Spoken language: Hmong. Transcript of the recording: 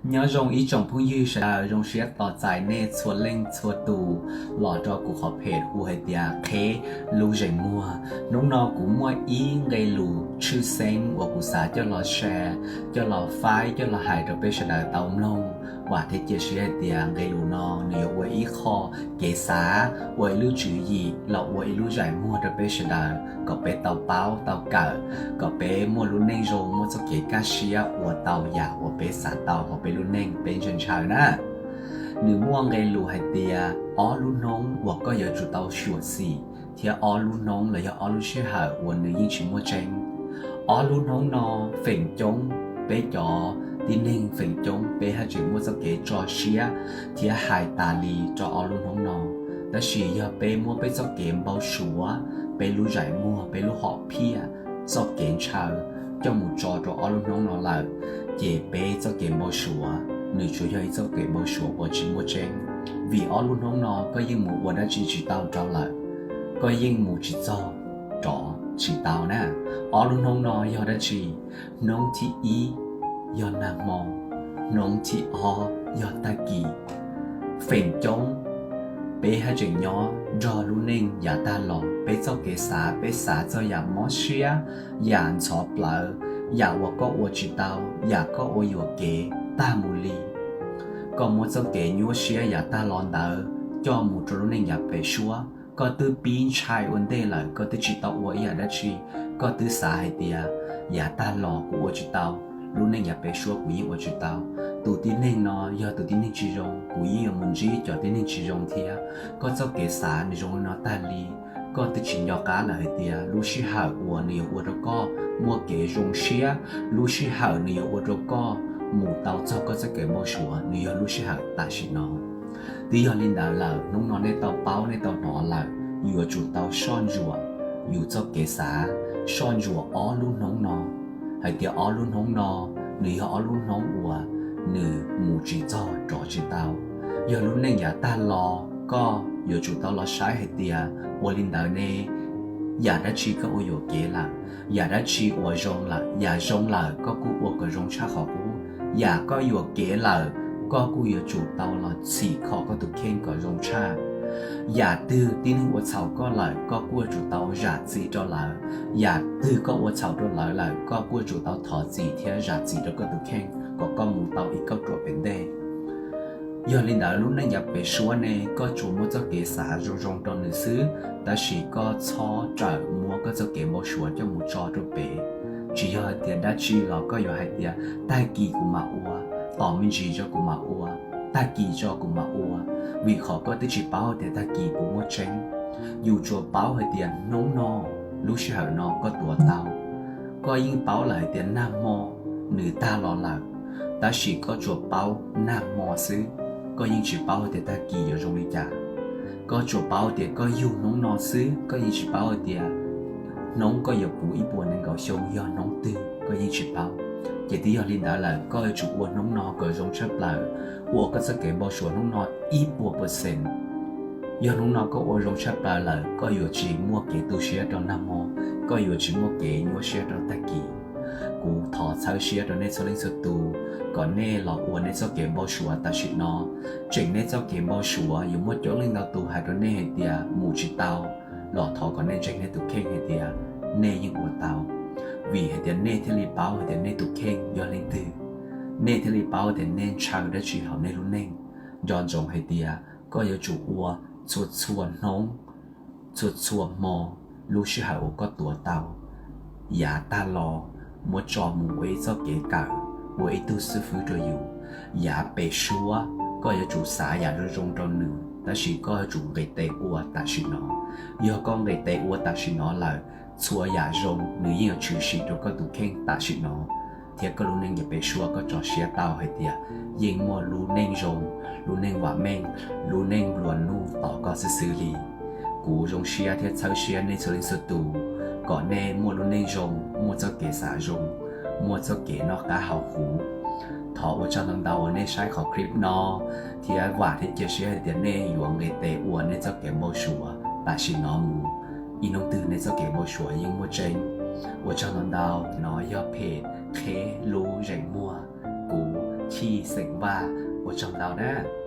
Nyob zoo ib tsoom phooj ywg sawv daws, zoo siab tos txais nej txhua leej txhua tus los rau kuv qhov page hu hais tias Qheb Lub Zeem Muag. Hnub no kuv muaj ib nqe lus tshwj xeeb uas kuv xav coj los share, coj los faib, coj los hais rau peb sawv daws tau mloog. Vam thiab cia siab hais tias nqe lus no nws yuav ua ib qho kev xav, ua ib lub tswv yim los ua ib lub zeem muag rau peb sawv daws kom peb tau paub tau kawm, kom peb muaj lub neej zoo, muaj txoj kev kaj siab ua tau yam uas peb xav tau hauv peb lub neej peb ntshaw ntshaw na. Nws muaj nqe lus hais tias ob lub hnub uas koj yuav tsum tau xyuam xim thiab ob lub hnub los yog ob lub sij hawm uas nws yeej tsis muaj tseeb. Ob lub hnub no feem coob peb cov tib neeg feem coob peb haj tseem muaj txoj kev tso siab thiab hais tas li rau ob lub hnub no. Tab sis yog peb muab peb txoj kev npau suav, peb lub zeem muag, peb lub hom phiaj, txoj kev ntshaw coj mus tso rau ob lub hnub no lawm, ces peb txoj kev npau suav nws tsuas yog ib txoj kev npau suav uas tsis muaj tseeb. Vim ob lub hnub no koj yeej mus ua dab tsi tsis tau rov lawm, koj yeej mus tsis txog rov tsis tau na. Ob lub hnub no yog dab tsi? Hnub thib ib yog nag hmo, hnub thib ob yog tag kis. Feem coob peb haj tseem nyob nrog lub neej yav tag los, peb txoj kev xav, peb xav txog yam mob siab, yam ntxhov plawv, yam uas koj ua tsis tau, yam koj ua yuam kev tag mus li. Koj muab txoj kev nyuaj siab yav tag los ntawd coj mus rau lub neej yav pem suab. Koj twb pib ntshai ua ntej lawm, koj twb tsis tau ua ib yam dab tsi, koj twb xav hais tias yav tag los kuv ua tsis tau, lub neej yav pem suab kuv yeej ua tsis tau. Tus tib neeg no yog tus tib neeg tsis zoo, kuv yeej yuav mus ntsib cov tib neeg tsis zoo thiab. Koj txoj kev xav nws zoo li no tag li, koj twb tsis nco qab lawm hais tias lub sij hawm uas nws yuav ua rau koj muaj kev zoo siab, lub sij hawm nws yuav ua rau koj mus tau txog koj txoj kev npau suav nws yog lub sij hawm tam sim no. Twb yog li ntawd lawm, hnub no nej tau paub nej tau hnov lawm, yuav tsum tau soj ntsuam yus txoj kev xav, soj ntsuam ob lub hnub no, hais tias ob lub hnub no nws yog ob lub hnub uas nws mus tsis txog rov tsis tau. Yog lub neej yav tag los koj yuav tsum tau los saib hais tias ua li ntawd ne, yam dab tsi koj ua yuam kev lawm, yam dab tsi uas zoo lawm, yam zoo lawm koj kuj ua kom zoo tshaj qhov qub, yam koj yuam kev lawm koj kuj yuav tsum tau los txhim kho koj tus kheej kom zoo tshaj. Yam twg tib neeg ua txhaum koj lawm koj kuj yuav tsum tau zam txim rau lawv, yam twg koj ua txhaum rau lawv lawm koj kuj yuav tsum tau thov txim thiab zam txim rau koj tus kheej kom koj mus tau ib kauj ruam pem ntej. Yog li ntawd lub neej yav pem suab ne koj tsuas muab txoj kev xav zoo zoo rau nws xwb, tab sis koj txhob rawm muab koj txoj kev npau suav coj mus tso rau pem. Tsis yog hais tias dab tsi los koj yuav hais tias tag kis kuv mam ua, tos me ntsis tso kuv mam ua, tag kis tso kuv mam ua, vim qhov koj twb tsis paub tias tag kis puas muaj tseeb. Yus tsuas paub hais tias hnub no, lub sij hawm no koj tuav tau. Koj yeej paub lawm hais tias nag hmo nws tag los lawm, tab sis koj tsuas paub nag hmo xwb, koj yeej tsis paub hais tias tag kis yuav zoo li cas. Koj tsuas paub tias koj yug hnub no xwb, koj yeej tsis paub hais tias hnub koj yuav puv ib puas nees nkaum xyoo yog hnub twg, koj yeej tsis paub. Ces twb yog li ntawd lawm, koj yuav tsum ua hnub no kom zoo tshaj plaws, ua koj txoj kev npau suav hnub no ib puas percent. Yog hnub no koj ua zoo tshaj plaws lawm, koj yuav tsis muaj kev tu siab rau nag hmo, koj yuav tsis muaj kev nyuaj siab rau tag kis. Kuv thov txhawb siab rau nej txhua leej txhua tus kom nej los ua nej txoj kev npau suav tam sim no. Tseem nej txoj kev npau suav yuav muaj coob leej ntau tus hais rau nej hais tias mus tsis tau, los thov kom nej ntseeg nej tus kheej hais tias nej yeej ua tau, vim hais tias nej thiaj li paub hais tias nej tus kheej yog leej twg, nej thiaj li paub tias nej ntshaw dab tsi hauv nej lub neej. Nco ntsoov hais tias koj yuav tsum ua txhua txhua hnub, txhua txhua hmo, lub sij hawm uas koj tuav tau. Yav tag los muab tso mus ua ib txoj kev kawm, ua ib tug xib fwb rau yus. Yav pem suab koj yuav tsum xav yam zoo zoo rau nws, tab sis koj yuav tsum nqis tes ua tam sim no. Yog koj nqis tes ua tam sim no lawm, txhua yam zoo nws yeej yuav tshwm sim rau koj tus kheej tam sim no, thiab koj lub neej yav pem suab koj tso siab tau hais tias yeej muaj lub neej zoo, lub neej vam meej, lub neej nplua nuj tos koj xwb xwb li. Kuv zoo siab thiab txhawb siab nej txhua leej txhua tus kom nej muaj lub neej zoo, muaj txoj kev xav zoo, muaj txoj kev noj qab haus huv. Thov ua tsaug ntau ntau uas nej saib qhov clip no, thiab vam thiab cia siab hais tias nej yuav nqis tes ua nej txoj kev npau suav tam sim no mus. Ib hnub twg nej txoj kev npau suav yeej muaj tseeb. Ua tsaug ntau ntau. No yog page Qheb Lub Zeem Muag. Kuv Chim xeem Vaj, ua tsaug ntau na.